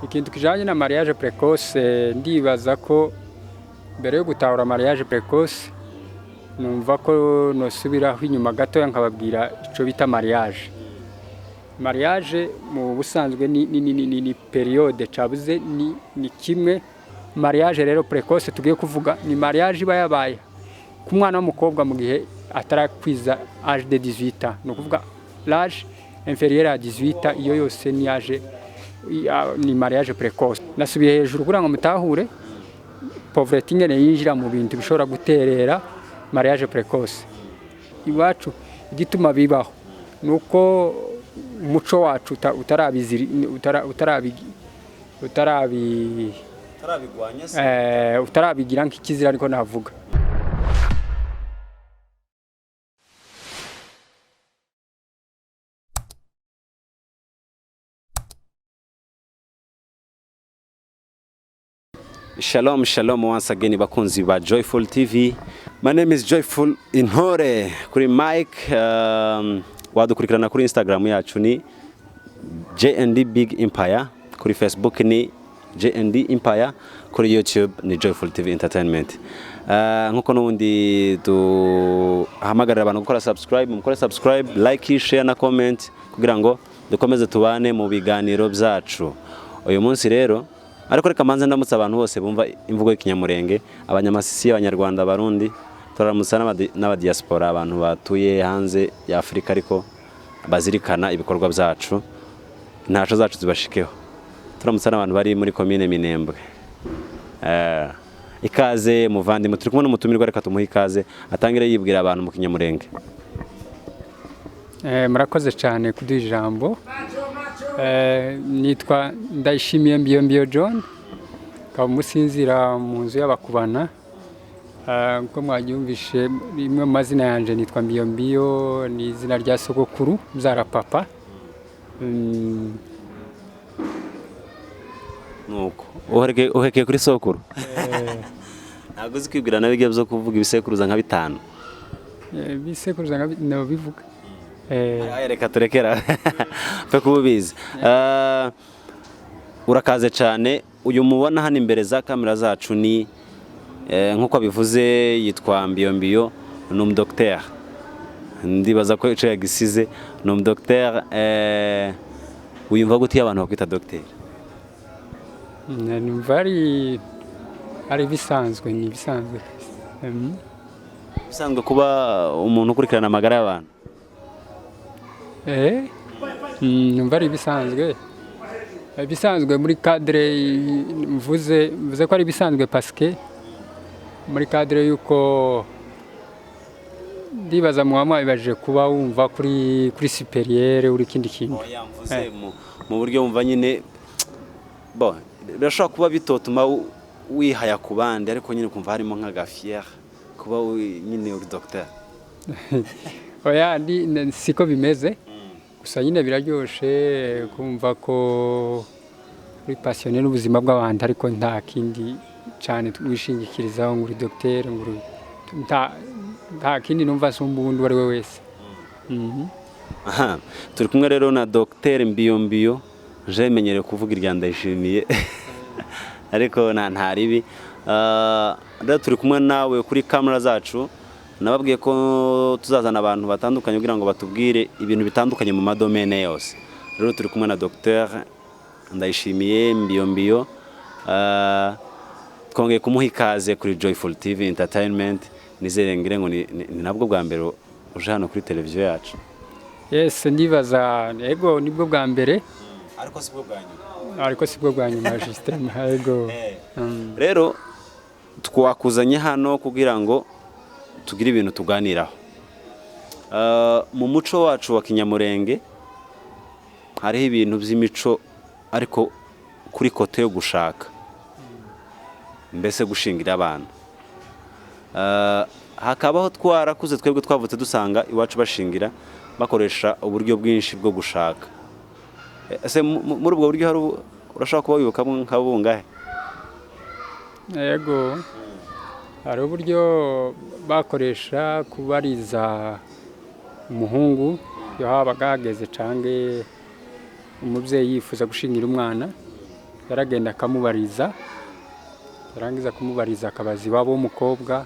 Ikintu kijanye na mariage précoce, ndibaza ko mbere yo gutahura mariage précoce, numva ko nosubiraho inyuma gatoya nkababwira ico bita mariage. Mariage mu busanzwe ni période cabuze ni kimwe. Mariage rero précoce tugiye kuvuga ni mariage iba yabaye ku mwana w'umukobwa mu gihe atarakwiza âge de 18 ans, ni ukuvuga l'âge inférieur à 18 ans. Iyo yose ni âge ni mariage précoce. Nasubiye hejuru kugira ngo mutahure pauvreté ingene yinjira mu bintu bishobora guterera mariage précoce. Iwacu igituma bibaho nuko umuco wacu utarabi utarabigwanya se? Utarabigira nk'ikizira, ariko navuga. Shalom, shalom once again, bakunzi ba Joyful TV. My name is Joyful Intore kuri mic. Wadukurikirana kuri Instagram yacu ni JND Big Empire, kuri Facebook ni JND Empire, kuri YouTube ni Joyful TV Entertainment. Nkuko n'ubundi duhamagarira abantu gukora subscribe, mukore subscribe, like, share na comment kugira ngo dukomeze tubane mu biganiro byacu. Uyu munsi rero ariko reka manze ndamutse abantu bose bumva imvugo y'Ikinyamurenge, Abanyamasisi, Abanyarwanda, Abarundi, turaramutsa n'abadiaspora, abantu batuye hanze ya Afurika ariko bazirikana ibikorwa byacu, intasho zacu zibashikeho. Turamutsa n'abantu bari muri komine Minembwe. Ikaze muvandimwe, turi kumwe n'umutumirwa, reka tumuhe ikaze atangire yibwira abantu mu Kinyamurenge. Murakoze cyane kuduha ijambo. Nitwa Ndayishimiye Mbiyo Mbiyo John, nkaba umusinzira mu nzu y'Abakubana. Nkuko mwabyumvishe, rimwe mu mazina yanjye nitwa Mbiyo Mbiyo, ni izina rya sogokuru mbyara papa. Nuko uhekeye kuri sokuru, ntabwo uzi kwibwira nawe ibyo byo kuvuga ibisekuruza nka bitanu? Ibisekuruza nka no bivuga. Aya, reka turekera pe kuba ubizi. Urakaze cyane. Uyu mubona hano imbere za kamera zacu ni nk'uko bivuze yitwa Mbiyo Mbiyo, ni umudogiteri, ndibaza ko icyo yagisize ni umudogiteri. Wiyumva gute iyo abantu bakwita dogiteri? Numva ari ibisanzwe, ni ibisanzwe. Bisanzwe kuba umuntu ukurikirana amagara y'abantu? Numva ari ibisanzwe, ibisanzwe muri cadre mvuze ko ari ibisanzwe parce que muri cadre yuko ndibaza muba mwabibajije kuba wumva kuri supérieur uri ikindi kintu. Oya, mvuze mu buryo wumva nyine bo birashobora kuba bitotuma wihaya ku bandi, ariko nyine ukumva harimo nk'agafier kuba nyine uri dogiteri. Oya, siko bimeze, gusa nyine biraryoshe kumva ko uri passionné n'ubuzima bw'abantu, ariko nta kindi cyane wishingikirizaho ngo uri dogiteri, ngo nta kindi numva nsumba uwundi uwo ari we wese. Aha turi kumwe rero na dogiteri Mbiyo Mbiyo. Je menyereye kuvuga irya Ndayishimiye, ariko nta ribi. Rero turi kumwe nawe kuri kamera zacu. Nababwiye ko tuzazana abantu batandukanye kugira ngo batubwire ibintu bitandukanye mu madomene yose. Rero turi kumwe na dogiteri Ndayishimiye Mbiyo Mbiyo. Twongeye kumuha ikaze kuri Joyful TV Entertainment. Nizere ngire ngo ni nabwo bwa mbere uje hano kuri televiziyo yacu. Yes, ndibaza ego, nibwo bwa mbere. Ariko sibwo bwa nyuma. Ariko sibwo bwa nyuma justement, ego. Rero twakuzanye hano kugira ngo tugire ibintu tuganiraho. Mu muco wacu wa Kinyamurenge hariho ibintu by'imico, ariko kuri côté yo gushaka, mbese gushingira abana. Hakabaho twarakuze twebwe twavutse dusanga iwacu bashingira bakoresha uburyo bwinshi bwo gushaka. Ese muri ubwo buryo hari urashobora kuba wibuka nka bungahe? Yego, hari uburyo bakoresha kubariza umuhungu iyo habaga hageze cange umubyeyi yifuza gushingira umwana. Yaragenda akamubariza, yarangiza kumubariza akabaza iwabo w'umukobwa.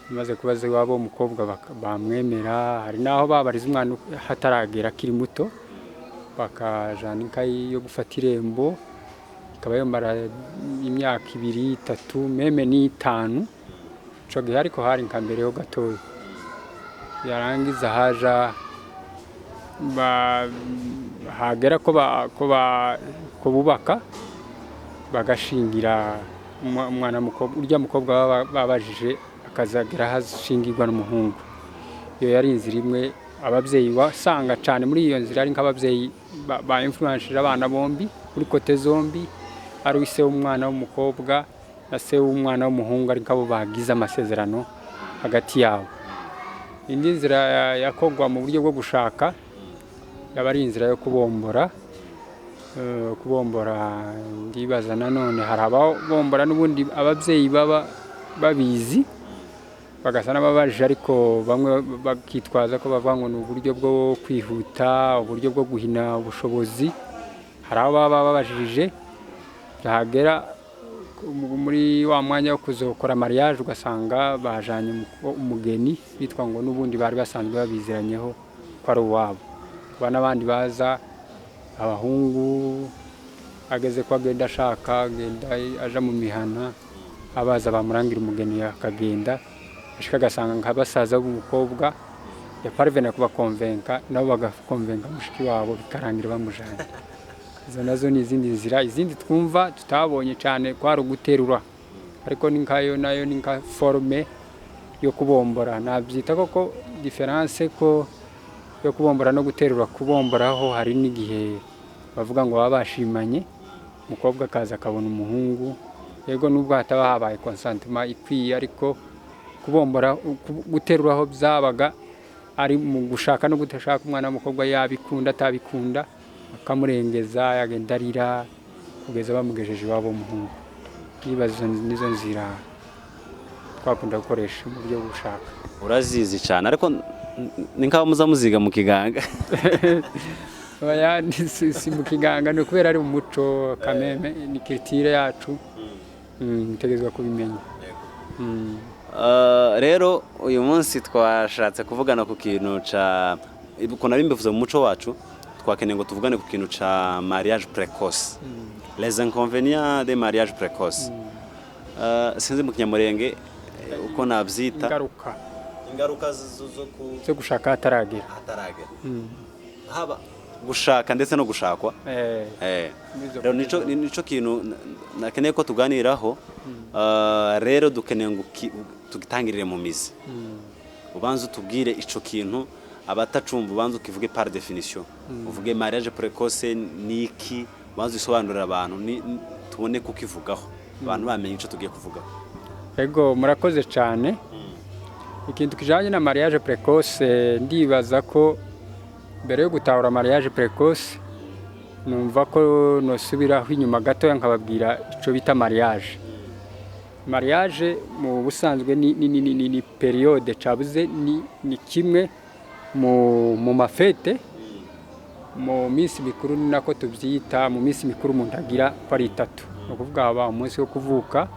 Amaze kubaza iwabo w'umukobwa, bamwemera. Hari n'aho babariza umwana hataragera, akiri muto, bakajana ikayi yo gufata irembo, ikaba yamara imyaka 2, 3, même n'5 ico gihe, ariko hari nka mbere ho gatoya. Yarangiza haja hagera ko bubaka, bagashingira umwana w'umukobwa, urya mukobwa baba babajije akazagera hashingirwa n'umuhungu. Iyo yari inzira imwe. Ababyeyi wasanga cyane muri iyo nzira ari nk'ababyeyi ba influencije abana bombi kuri côté zombi, ari se w'umwana w'umukobwa na se w'umwana w'umuhungu, ari nk'abo bagize amasezerano hagati yabo. Indi nzira yakogwa mu buryo bwo gushaka yaba ari inzira yo kubombora. Kubombora, ndibaza nanone hari ababombora n'ubundi ababyeyi baba babizi, bagasa n'ababajije, ariko bamwe bakitwaza ko bavuga ngo ni uburyo bwo kwihuta, uburyo bwo guhina ubushobozi. Hari abo baba babajije, byahagera muri wa mwanya wo kuzokora mariage, ugasanga bajanye umugeni, bitwa ngo n'ubundi bari basanzwe babiziranyeho ko ari uwabo. Kuba n'abandi baza abahungu ageze ko agenda ashaka, agenda aja mu mihana abaza, bamurangira umugeni, akagenda ashika agasanga nka basaza b'umukobwa, yaparvena kubakonvenka, nabo bagakonvenka mushiki wabo, bikarangira bamujanye. Izo nazo ni izindi nzira. Izindi twumva tutabonye cyane kwari uguterura, ariko ni nkayo nayo ni nka forme yo kubombora. Nabyita koko différence ko yo kubombora no guterura. Kubomboraho hari n'igihe bavuga ngo baba bashimanye, umukobwa akaza akabona umuhungu, yego nubwo hataba habaye consentement ikwiye, ariko kubombora, guteruraho byabaga ari mu gushaka no kudashaka, umwana w'umukobwa yabikunda atabikunda, akamurengeza, yagenda arira kugeza bamugejeje iwabo w'umuhungu. Nibaza izo nizo nzira twakunda gukoresha mu buryo bwo gushaka. Urazizi cyane, ariko ni nk'aho muza muziga mu kiganga. Oya, si mu kiganga, ni ukubera ari umuco kameme, ni culture yacu. Ntegerezwa kubimenya. Rero uyu munsi twashatse kuvugana ku kintu ca uko nari mbivuze mu muco wacu. Twakeneye ngo tuvugane ku kintu ca mariage précoce, les inconvénients des mariages précoces. Sinzi mu Kinyamurenge uko nabyita. Ingaruka. Ingaruka zo ku zo gushaka hataragera. Hataragera, haba gushaka ndetse no gushakwa. Muri izo Rero nico kintu nakeneye ko tuganiraho. Rero dukeneye ngo tugitangirire mu mizi. Ubanza utubwire ico kintu, abatacumva, ubanza ukivuge par définition, uvuge mariage précoce ni iki, ubanza usobanurire abantu, tubone kukivugaho abantu bamenye ico tugiye kuvugaho. Ego, murakoze cyane. Ikintu kijanye na mariage précoce, ndibaza ko mbere yo gutahura mariage précoce, numva ko nosubiraho inyuma gatoya nkababwira ico bita mariage. Mariage mu busanzwe ni période, cabuze ni kimwe mu ma fêtes, mu minsi mikuru, ni nako tubyita, mu minsi mikuru umuntu agira ko ari itatu. Ni ukuvuga haba umunsi wo kuvuka,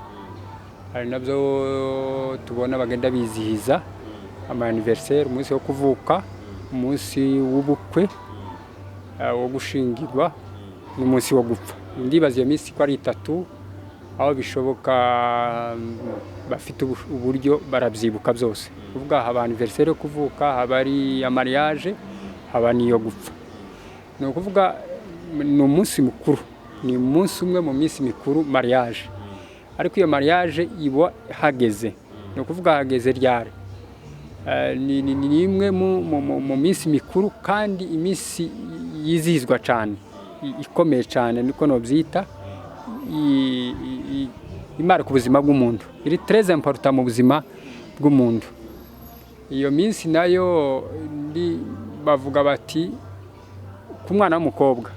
hari nabyo tubona bagenda bizihiza ama anniversaire, umunsi wo kuvuka, umunsi w'ubukwe, wo gushingirwa, n'umunsi wo gupfa. Ndibaza iyo minsi ko ari itatu, aho bishoboka bafite uburyo barabyibuka byose. Kuvuga haba anniversaire yo kuvuka, haba ari iya mariage, haba n'iyo gupfa. Ni ukuvuga ni umunsi mukuru, ni umunsi umwe mu minsi mikuru, mariage. Ariko iyo mariage iba hageze, ni ukuvuga hageze ryari? Ni imwe mu minsi mikuru, kandi iminsi yizihizwa cyane, ikomeye cyane niko nobyita, imara ku buzima bw'umuntu, iri très important mu buzima bw'umuntu. Iyo minsi nayo bavuga bati ku mwana w'umukobwa,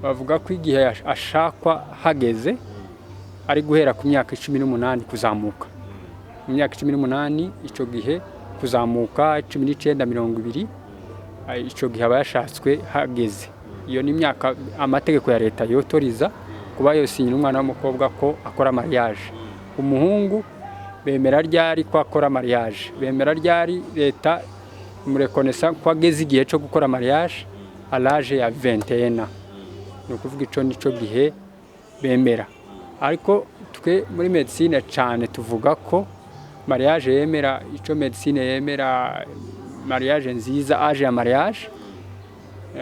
bavuga ko igihe ashakwa hageze ari guhera ku myaka 18 kuzamuka. Mu myaka 18 icyo gihe kuzamuka, 19, 20, icyo gihe aba yashatswe hageze. Iyo ni imyaka amategeko ya leta yotoriza kuba yosinyira umwana w'umukobwa ko akora mariage. Umuhungu bemera ryari ko akora mariage? Bemera ryari, leta imurekonesa ko ageze igihe cyo gukora mariage? À l'âge ya 21. Ni ukuvuga ico nico gihe bemera. Ariko twe muri médecine cyane tuvuga ko mariage yemera, ico médecine yemera mariage nziza, âge ya mariage,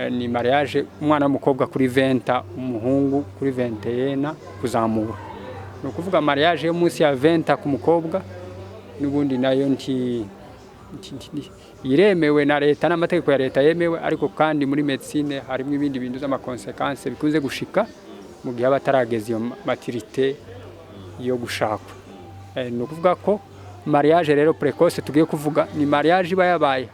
ni mariage umwana w'umukobwa kuri 20, umuhungu kuri 21 kuzamura. Ni ukuvuga mariage yo munsi ya 20 ku mukobwa n'ubundi nayo iremewe na leta n'amategeko ya leta yemewe, ariko kandi muri médecine harimo ibindi bintu z'ama conséquences bikunze gushika mu gihe aba atarageza iyo maturité yo gushakwa. Ni ukuvuga ko mariage rero précoce tugiye kuvuga ni mariage iba yabaye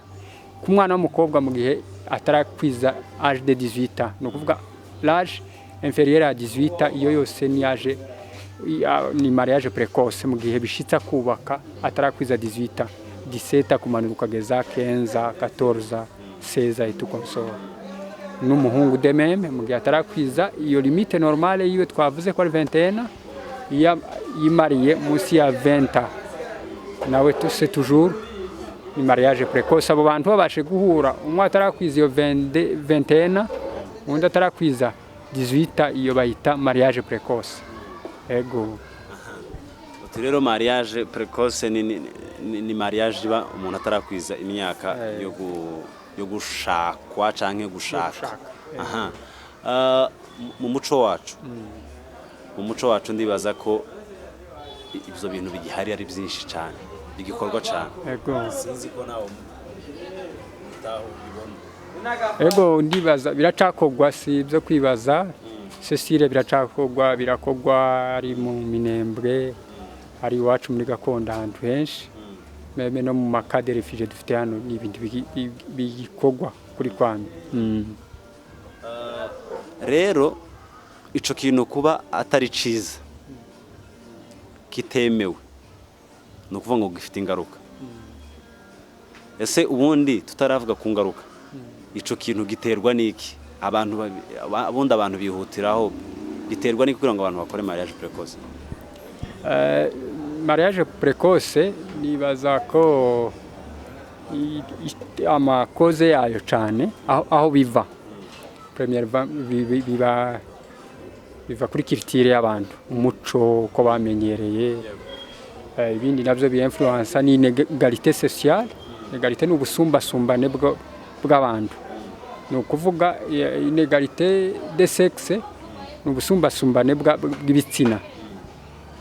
ku mwana w'umukobwa mu gihe atarakwiza âge de 18 ans. Ni ukuvuga l'âge inférieur à 18 ans, iyo yose ni âge ni mariage précoce, mu gihe bishitsa kubaka atarakwiza 18 ans, 17 kumanura ukageza 15, 14, 16 et tout comme ça. N'umuhungu de même, mu gihe atarakwiza iyo limite normale yiwe twavuze ko ari 21, iyo yimariye munsi ya 20 nawe c'est toujours ni mariage précoce. Abo bantu babashe guhura, umwe atarakwiza iyo 20, 21, undi atarakwiza 18, iyo bayita mariage précoce, ego. Uti rero mariage précoce ni mariage iba umuntu atarakwiza imyaka yo gushakwa canke gushaka. Gushaka. Aha. Mu muco wacu ndibaza ko ivyo bintu bigihari ari byinshi cyane, bigikorwa cyane. Ego. Sinzi ko nawe ubibona. Ego, ndibaza biracakogwa, si ibyo kwibaza Cecile, biracakogwa, birakogwa ari mu Minembwe, ari iwacu muri gakondo, ahantu henshi, même no mu ma camps de réfugiés dufite hano, ni ibintu bigikogwa kuri kwami. Rero ico kintu kuba atari ciza, kitemewe, ni ukuvuga ngo gifite ingaruka. Ese ubundi tutaravuga ku ngaruka, ico kintu giterwa n'iki? Abantu ubundi abantu bihutiraho, biterwa n'iki kugira ngo abantu bakore mariage précoce? Mariage précoce, nibaza ko ama causes yayo cyane aho biva, première biba biva kuri culture y'abantu, umuco uko bamenyereye. Ibindi nabyo bi influence ni inégalité sociale. Inégalité ni ubusumbasumbane bw'abantu. Ni ukuvuga inégalité de sexe ni ubusumbasumbane bw'ibitsina.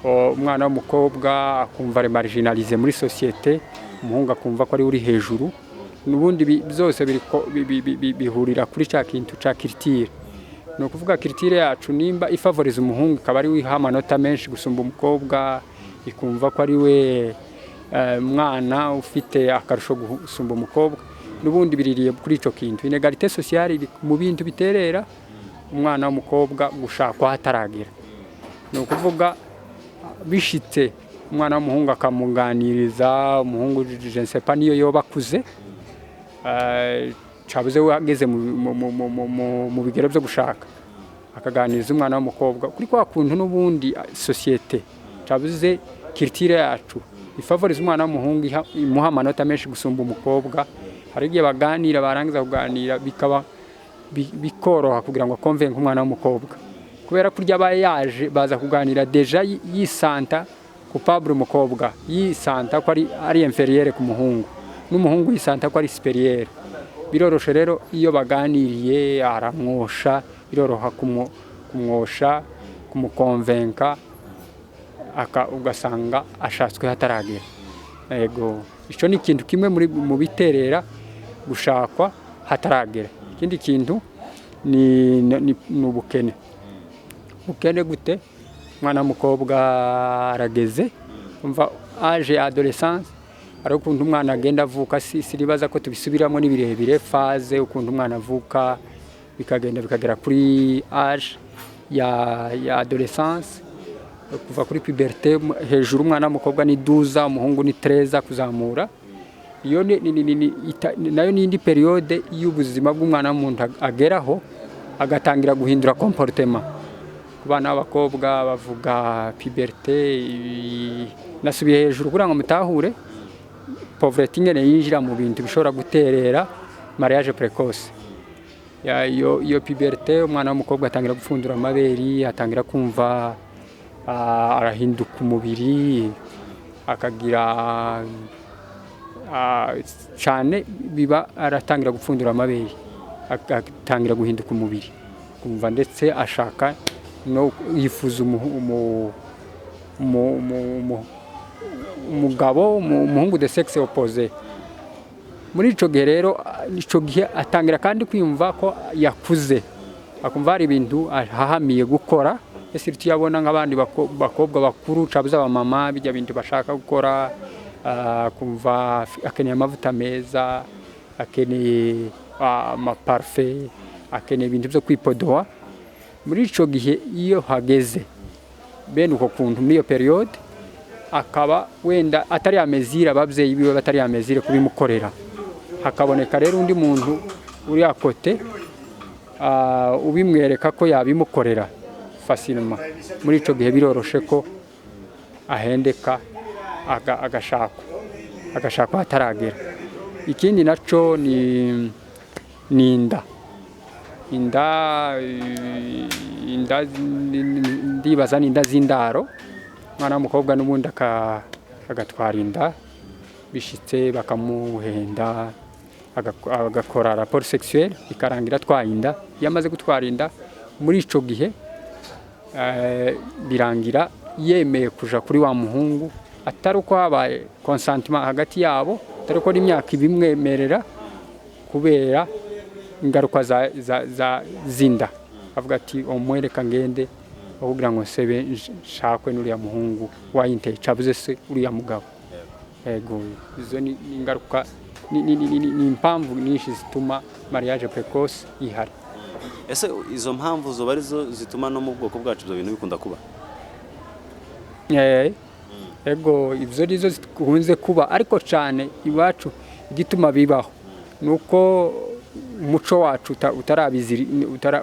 Umwana w'umukobwa akumva ari marginalisé muri société, umuhungu akumva ko ari uri hejuru. N'ubundi byose bihurira kuri cya kintu cya culture. Ni ukuvuga culture yacu nimba ifavoriza umuhungu, ikaba ari we iha amanota menshi gusumba umukobwa, ikumva ko ari we mwana ufite akarusho gusumba umukobwa, n'ubundi biririye kuri icyo kintu. Inégalité sociale iri mu bintu biterera umwana w'umukobwa gushakwa hataragera. Ni ukuvuga bishitse umwana w'umuhungu akamuganiriza, umuhungu, je ne sais pas, niyo yoba akuze, cabuze we ageze mu bigero byo gushaka, akaganiriza umwana w'umukobwa kuri kwa kuntu n'ubundi société, cabuze culture yacu ifavoriza umwana w'umuhungu, imuha amanota menshi gusumba umukobwa. Hari igihe baganira, barangiza kuganira bikaba bikoroha kugira ngo akomve nk'umwana w'umukobwa, kubera ko urya aba yaje baza kuganira déjà yisanta coupable, umukobwa yisanta ko ari inférieur ku muhungu, n'umuhungu yisanta ko ari supérieur. Biroroshe rero iyo baganiriye aramwosha, biroroha kumwosha, kumukonvenka, ugasanga ashatswe hataragera. Yego, icyo ni ikintu kimwe muri mu biterera gushakwa hataragera. Ikindi kintu ni ubukene. Ubukene gute? Umwana w'umukobwa arageze, umva, âge adolescence, hari ukuntu umwana agenda avuka, si siribaza ko tubisubiramo, ni birebire, phase ukuntu umwana avuka bikagenda bikagera kuri âge ya adolescence, kuva kuri puberté hejuru, umwana w'umukobwa ni 12, umuhungu ni 13 kuzamura. Iyo ni, ni, ni, ni, ita, nayo ni indi période y'ubuzima bw'umwana w'umuntu ageraho. Agatangira guhindura comportement. Ku bana b'abakobwa bavuga puberté. Nasubiye hejuru kugira ngo mutahure pauvreté ingene yinjira mu bintu bishobora guterera mariage précoce. Iyo puberté, umwana w'umukobwa atangira gupfundura amabere, atangira kumva arahinduka umubiri, akagira cyane biba aratangira gupfundura amabere, agatangira guhinduka umubiri, kumva ndetse ashaka no yifuza umugabo, umuhungu de sexe opposé. Muri ico gihe rero, ico gihe atangira kandi kwiyumva ko yakuze, akumva hari ibintu ahahamiye gukora. Ese tuyabona nk'abandi bakobwa bakuru cabuze abamama bijya bintu bashaka gukora, akumva akeneye amavuta meza, akeneye amaparufe, akeneye ibintu byo kwipodowa. Muri ico gihe iyo hageze bene uko kuntu, muri iyo période, akaba wenda atari à mesure, ababyeyi biwe batari à mesure kubimukorera, hakaboneka rero undi muntu uri à côté ubimwereka ko yabimukorera facilement, muri ico gihe biroroshe ko ahendeka agashakwa hataragera. Ikindi naco ni inda. Inda ndibaza ni inda z'indaro. Umwana w'umukobwa n'ubundi agatwara inda, bishitse bakamuhenda, agakora rapport sexuel, ikarangira atwaye inda. Iyo amaze gutwara inda, muri ico gihe birangira yemeye kuja kuri wa muhungu, atari uko habaye consentement hagati yabo, atari uko n'imyaka ibimwemerera, kubera ingaruka za zinda, avuga ati: "Omwereka ngende aho kugira ngo nsebe nshakwe n'uriya muhungu wayinteye, cabuze se uriya mugabo." Ego, izo ni ingaruka, ni impamvu nyinshi zituma mariage précoce ihari. Ese izo mpamvu zoba arizo zituma no mu bwoko bwacu ibyo bintu bikunda kuba? Ego, ibyo nizo zikunze kuba, ariko cyane iwacu igituma bibaho ni uko umuco wacu utarabiziri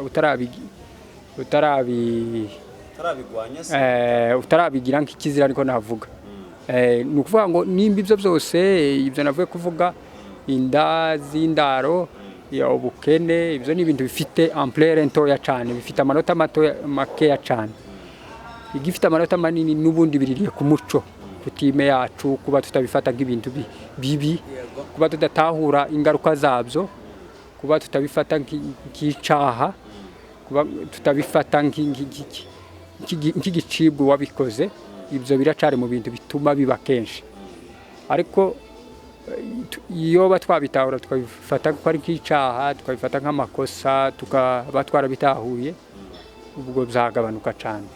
utarabi utarabigwanya se? Utarabigira nk'ikizira, ariko navuga ni ukuvuga ngo nimba ibyo byose, ibyo navuye kuvuga, inda z'indaro, ya ubukene, ibyo ni ibintu bifite ampleur ntoya cyane, bifite amanota matoya makeya cyane. Igifite amanota manini n'ubundi biririye ku muco, coutume yacu, kuba tutabifata nk'ibintu bibi, kuba tudatahura ingaruka zabyo, kuba tutabifata nk'icaha, kuba tutabifata nk'igicibwa wabikoze. Ibyo biracari mu bintu bituma biba kenshi. Ariko iyo twabitahura, tukabifata ko ari nk'icaha, tukabifata nk'amakosa, tukaba twarabitahuye, ubwo byagabanuka cyane.